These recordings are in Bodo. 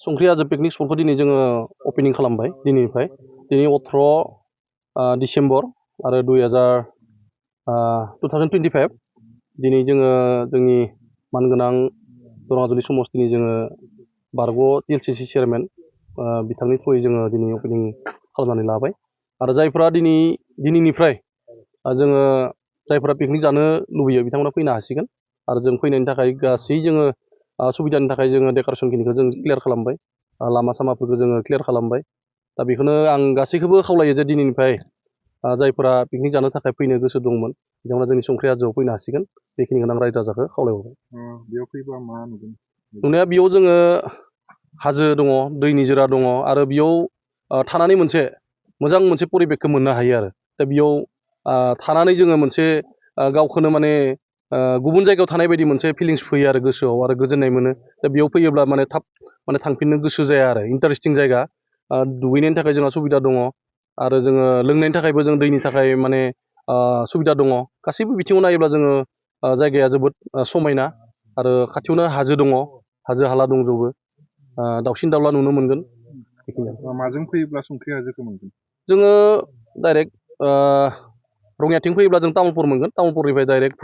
संख्रि हाजो पिकनिक स्पटखौ दिनै जोङो अपेनिं खालामबाय दिनैनिफ्राय दिनै 18 डिसेम्बर आरो 2025 दिनै जोङो जोंनि मानगोनां दरङाजुलि समस्तिनि जोङो बारग' TLCC चेयारमेन बिथांनि थ्रुयै जोङो दिनै अपेनिं खालामनानै लाबाय आरो जायफोरा दिनैनिफ्राय जोङो जायफोरा पिकनिक जानो लुबैयो बिथांमोना फैनो हासिगोन आरो जों फैनायनि थाखाय गासै जोङो सुबिदानि थाखाय जोङो डेक'रेसनखिनिखौ जों क्लियार खालामबाय लामा सामाफोरखौ जोङो क्लियार खालामबाय दा बेखौनो आं गासैखौबो खावलायो जे दिनैनिफ्राय जायफोरा पिकनिक जानो थाखाय फैनो गोसो दंमोन बिथांमोना जोंनि संख्रि हाजोआव फैनो हासिगोन बेखिनिखौनो आं रायजो राजाखौ खावलायहरबाय बेयाव फैबा मा नुगोन नुनाया बेयाव जोङो हाजो दङ दै निजोरा दङ आरो बेयाव थानानै मोनसे मोजां मोनसे परिबेकखौ मोननो हायो आरो दा बेयाव थानानै जोङो मोनसे गावखौनो माने गुबुन जायगायाव थानाय बायदि मोनसे फिलिंस फैयो आरो गोसोआव आरो गोजोननाय मोनो दा बेयाव फैयोब्ला माने थाब माने थांफिननो गोसो जाया आरो इन्टारेस्टिं जायगा दुगैनायनि थाखाय जोंहा सुबिदा दङ आरो जोङो लोंनायनि थाखायबो जों दैनि थाखाय माने सुबिदा दङ गासैबो बिथिङाव नायोब्ला जोङो जायगाया जोबोद समायना आरो खाथियावनो हाजो दङ हाजो हाला दंजोबो दाउसिन दाउला नुनो मोनगोन माजों फैयोब्ला संख्रि हाजोखौ मोनगोन जोङो डाइरेक्ट रङियाथिं फैयोब्ला जों तामुलपुर मोनगोन तामुलपुरनिफ्राय डाइरेक्ट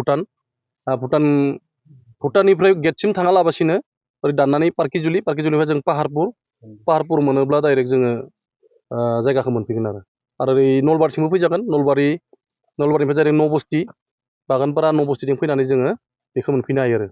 भुटाननिफ्राय गेटसिम थाङा लाबासिनो ओरै दाननानै पार्किजुलिनिफ्राय जों पाहारपुर मोनोब्ला डाइरेक्ट जोङो जायगाखौ मोनफैगोन आरो ओरै नलबारिथिंबो फैजागोन नलबारिनिफ्राय डाइरेक्ट नबस्ति बागानपारा नबस्तिथिं फैनानै जोङो बेखौ मोनफैनो हायो आरो